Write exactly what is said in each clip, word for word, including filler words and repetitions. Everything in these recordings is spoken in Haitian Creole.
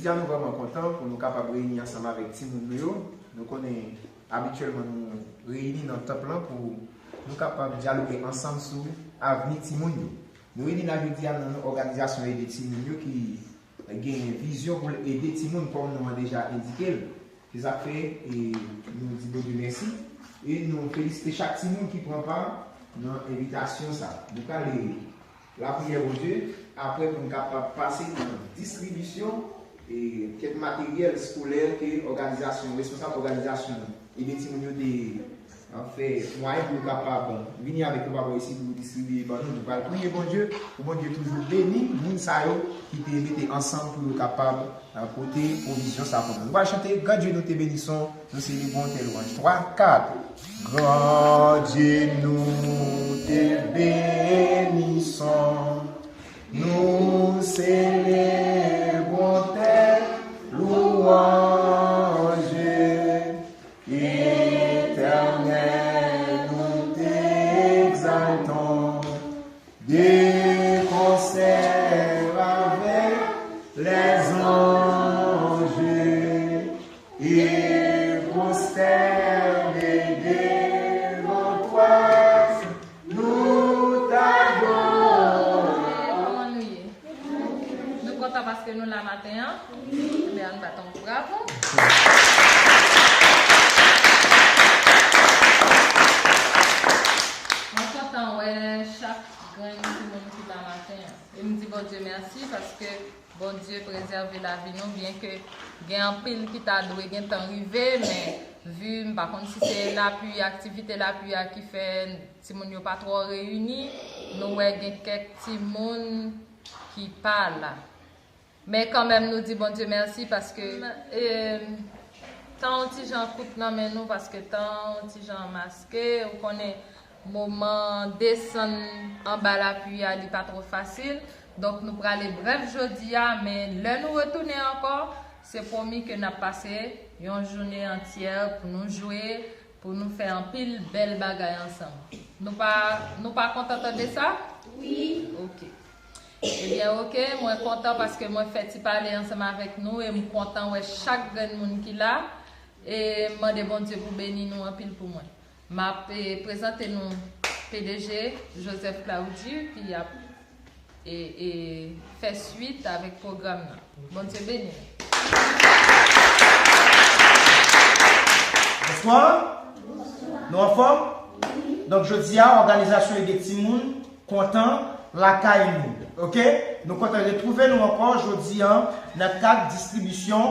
Jodi a, nou vrèman kontan pou nou kapab reyini ansanm avèk timoun nou yo. Nou konnen abityèlman nou reyini nan tanp lan pou nou kapab dyaloge ansanm sou avni timoun yo. Nou reyini la jodi a nan non òganizasyon Ede Timoun yo ki genyen vizyon pou l ede timoun kòm non an deja endike l. Se sa k fè, e, nou di Bondye mèsi e nou felisite chak timoun ki pran pa nan envitasyon sa. Nou prale lapriyè Bondye, apre pou n kapab pase nan distribisyon, e, kèk materyèl eskolè ke òganizasyon, responsab òganizasyon Ede Timoun yo te, a, fè mwayen pou yo kapab vini avèk yo pa bò isi pou yo distribiye ban nou. Nou pral priye Bondye pou Bondye toujou beni moun sa yo ki te mete ansanm pou yo kapab, a, pote pwovizyon sa pou nou. Nou pral chante Grann Dye nou te benison, nou se le bon tè lwanj. Twa, kat. Grann Dye nou te benison, nou se le bon tè lwanj. Etènèl, nou te egzaltan, de konsè avèk lèzanj, e pwostène devan twa, nou t adore. Kòman nou ye? Nou kontan paske nou la maten an. Ebyen, ann bat yon bravo. Mwen kontan wè chak grenn timoun ki la maten an. E m di Bondye mèsi paske Bondye prezève lavi nou, byenke gen anpil ki ta dwe gentan rive, men vi, m pa konn si se lapli, aktivite lapli a ki fè timoun yo pa twò reyini, nou wè gen kèk timoun ki pa la. Men kanmenm, nou di Bondye mèsi paske, e, tan yon ti jan kout nan men nou, paske tan yon ti jan maske, ou konnen moman desann anba lapli a, li pa twò fasil. Donk, nou prale brèf jodi a, men lè nou retounen ankò, se pwomi ke n ap pase yon jounen antyè pou nou jwe, pou nou fè anpil bèl bagay ansanm. Nou pa, nou pa kontan tande sa? Wi. Ok. Ebyen, ok, mwen kontan paske mwen fè ti pale ansanm avèk nou e m kontan wè chak grenn moun ki la. E m mande Bondye pou beni nou anpil pou mwen. M ap, e, prezante nou P D G Joseph Claudy ki ap, e, e, fè swit avèk pwogram nan. Bondye beni nou. Bonswa. Nou anfòm? Donk, jodi a, òganizasyon Ede Timoun kontan lakay nou. Ok? Nou kontan retwouve nou ankò jodi a nan kad distribisyon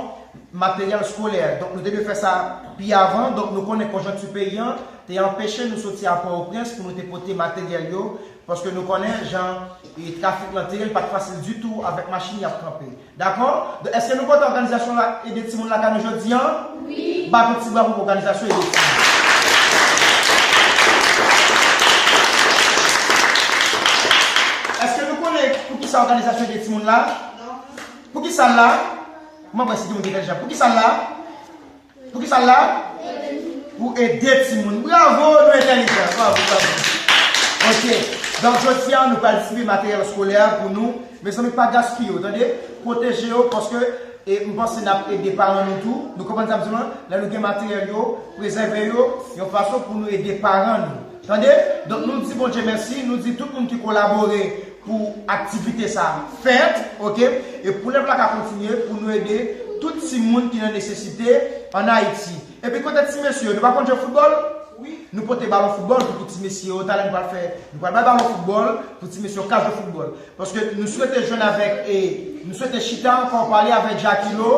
materyèl eskolè. Donk, nou te dwe fè sa pi avan. Donk, nou konnen konjonkti peyi a te anpeche nou soti a Pòtoprens pou nou te pote materyèl yo, paske nou konnen jan, e, trafik lan te ye, li pa t fasil ditou avèk machin y ap kanpe. Dakò? Donk, èske nou kontan òganizasyon la Ede Timoun lakay nou jodi a? Wi. Bat yon ti bravo pou òganizasyon Ede Timoun. Èske nou konnen poukisa òganizasyon Ede Timoun la? Non. Poukisa l la? Mwen wè si gen moun ki entèlijan. Poukisa l la? Poukisa l la? Pou ede timoun. Bravo, nou entèlijan. Bravo, bravo. Ok. Donk, jodi a, nou pral distribiye materyèl eskolè a pou nou. Mezanmi, pa gaspiye yo, tande? Pwoteje yo, paske, e, m panse n ap ede paran nou tou. Nou konprann sa m di w lan? Lè nou gen materyèl yo, prezève yo, yon fason pou nou ede paran nou. Tande? Donk, nou di Bondye mèsi, nou di tout moun ki kolabore pou aktivite sa fèt, ok? E pou lèv la ka kontinye, pou nou ede tout timoun ki nan nesesite ann Ayiti. Epi kote ti mesye yo, nou pa konn jwe foutbòl? Wi. Nou pote balon foutbòl pou, pou ti mesye yo, talè nou pral fè, nou pral bay balon foutbòl pou ti mesye yo ka jwe foutbòl. Paske nou swete jwenn avèk, e, nou swete chita ankò pale avèk Jakilo,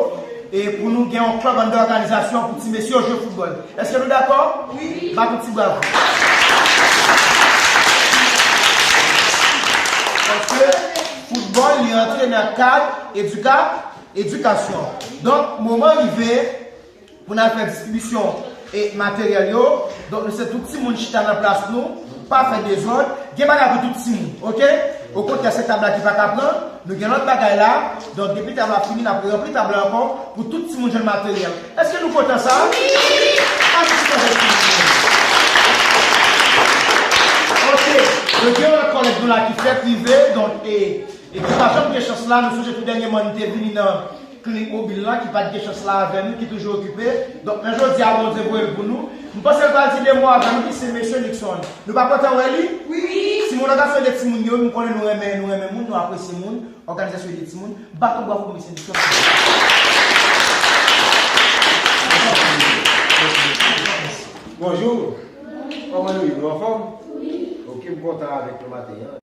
e pou nou gen yon klèb anndan òganizasyon pou ti mesye yo jwe foutbòl. Èske nou dakò? Wi. Bat yon ti bravo. Paske foutbòl, li rantre nan kad edika-, edikasyon. Donk, moman rive, pou n al fè distribisyon e materyèl yo. Donk, nou se tout timoun chita nan plas nou, pa fè dezòd. Gen bagay pou tout timoun, ok? Okontrè, se tab la ki pa ka pran, nou gen lòt bagay la. Donk, depi tab la fini, n ap ranpli tab la ankò pou tout timoun jwenn materyèl. Èske nou kontan sa? Wi! An nou ti kontan timoun. Ok, nou gen yon lòt kòlèg nou la ki fèk rive, donk, e, e ki pa janm gen chans la, nou sonje tou dènyèman nou te vini nan Klinik mobil lan ki pa t gen chans la avè nou, ki toujou okipe. Donk, men jodi a, Bondye voye l pou nou. M panse l pral di de mo avè nou, ki se mesye Nixon. Nou pa kontan wè li? Wi. Timoun, òganizasyon de timoun yo, m konnen nou renmen, nou renmen moun, nou apresye moun. Òganizasyon de timoun, bat yon bravo pou mesye Nixon. Bonjou. Kòman nou ye? Nou anfòm? Wi. Ok, m kontan avèk nou maten an.